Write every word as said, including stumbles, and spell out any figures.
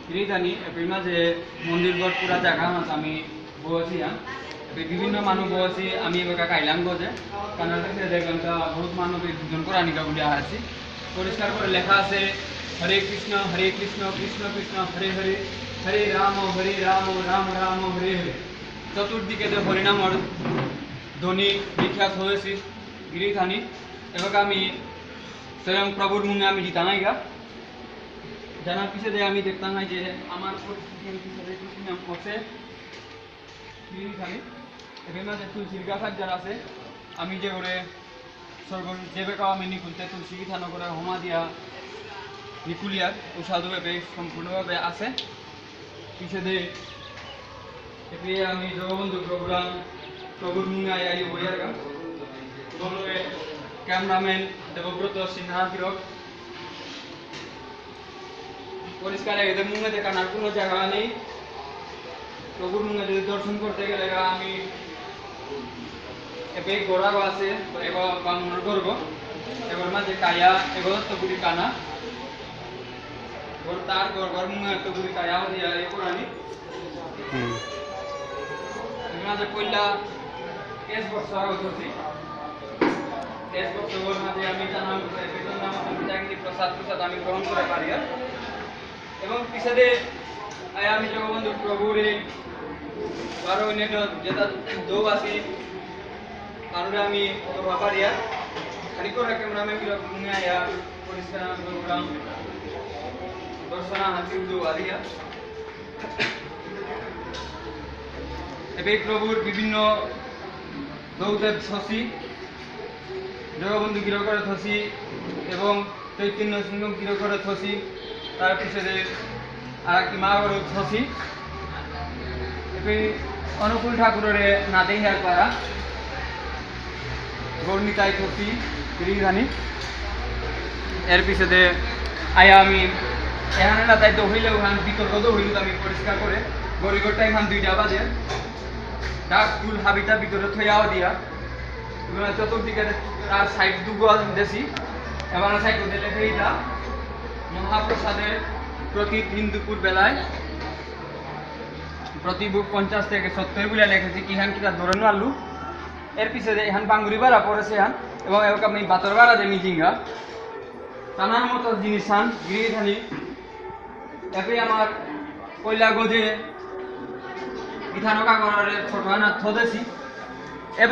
গিরিথানি, এপেই মাঝে মন্দির ঘর পুরা জাগা মাঝে আমি বসি, হ্যাঁ। এপেই বিভিন্ন মানু বসি, আমি এবাকা কাইলাম গজে। কানার কাছে দেখলাম তা বহুত মানু এপেই ভোজন করানিকা বুলে আছি। পরিষ্কার করে লেখা আছে, "হরে কৃষ্ণ, হরে কৃষ্ণ, কৃষ্ণ কৃষ্ণ, হরে হরে, হরে রাম, হরে রাম, রাম রাম, হরে হরে।" চতুর্দিকে যে হরিনামর ধ্বনি বিখ্যাত হয়েছে গিরিথানি। এবাকা আমি স্বয়ং প্রভুর মুঙে আমি জিতাঙাইগা। জানার পিছে দিয়ে আমি দেখতাম নাই যে আমার পরিস্থিতি আমি পিছে দিয়ে তুলসী নাম করছে। গিরিথানি। এখানে যে তুলসীর গাছ আর যারা আছে, আমি যে করে সর্ব যে বেকাও আমি নিকুলতে তুলসী গিথানো করে হোমা দিয়া নিকুলিয়ার ঔষধ ভাবে সম্পূর্ণভাবে আছে। পিছে দিয়ে এপেই আমি জগবন্ধু প্রভুরাং প্রভুর মুঙে আই আই বইয়ারগা। বলবে ক্যামেরাম্যান দেবব্রত সিনহা গিরক। পরিষ্কার এদের মুঙে দেখানোর কোনো জায়গা নেই। প্রভুর মুঙে যদি দর্শন করতে গেলে আমি এপেই গোড়াও আছে, এবার বামুনর গর্ব, এবার মাঝে কায়া, এবার তো গুড়ি কানা। ওর তার গর্বর মুঙে তো গুড়ি কায়া হয়ে যায়, এ করানি। হুম। এখানে যে পয়লা কেস বক্স আর হচ্ছে। কেস বক্স ওর মাঝে আমি জানাম, বেতন নাম আমি চাকরি প্রসাদ প্রসাদ আমি গ্রহণ করে পারি আর। এবং পিছনে আয় আমি জগবন্ধু প্রভুরে বারো অন্যান্য যেটা দৌ আছি, কারণে আমি তো বাপারিয়া খালি করে ক্যামেরাম্যান গুলো নিয়ে আয়া পরিষ্কার প্রোগ্রাম দর্শনা হাতি উদ্যোগ আদিয়া। এবে প্রভুর বিভিন্ন দৌদেব শশী, জগবন্ধু গিরকরে থসি এবং চৈতন্য সিংহ গিরকরে থসি, তার পিছনে আর কি মা বড় থসি। এবে অনুকূল ঠাকুররে না দেখার পারা গৌরনিতাই থসি গিরিধানী। এর পিছনে আয়া আমি এখানে না তাই দৌড়িলে ওখানে বিতর্ক দৌড়িলে আমি পরিষ্কার করে গরিগর টাইম দুইটা বাজে। ডাক ফুল হাবিতা ভিতরে থইয়াও দিয়া, এবং চতুর্দিকে আর সাইড দুগো দেশি, এবং সাইড দিলে এইটা মহাপ্রসাদের প্রতিদিন দুপুর বেলায় প্রতি বুক পঞ্চাশ থেকে সত্তর বুলে লেখেছি, কিহান কিতা ধরে নালু। এর পিছে যে এহান বাঙ্গুরি বাড়া পড়েছে হান, এবং এবার আমি বাতর বাড়া যে মিটিংগা, টানার মতো জিনিস হান, গিরি থানি, এপে আমার কইলা গজে ইথানো কাকরারে ছোট হানা থদেছি।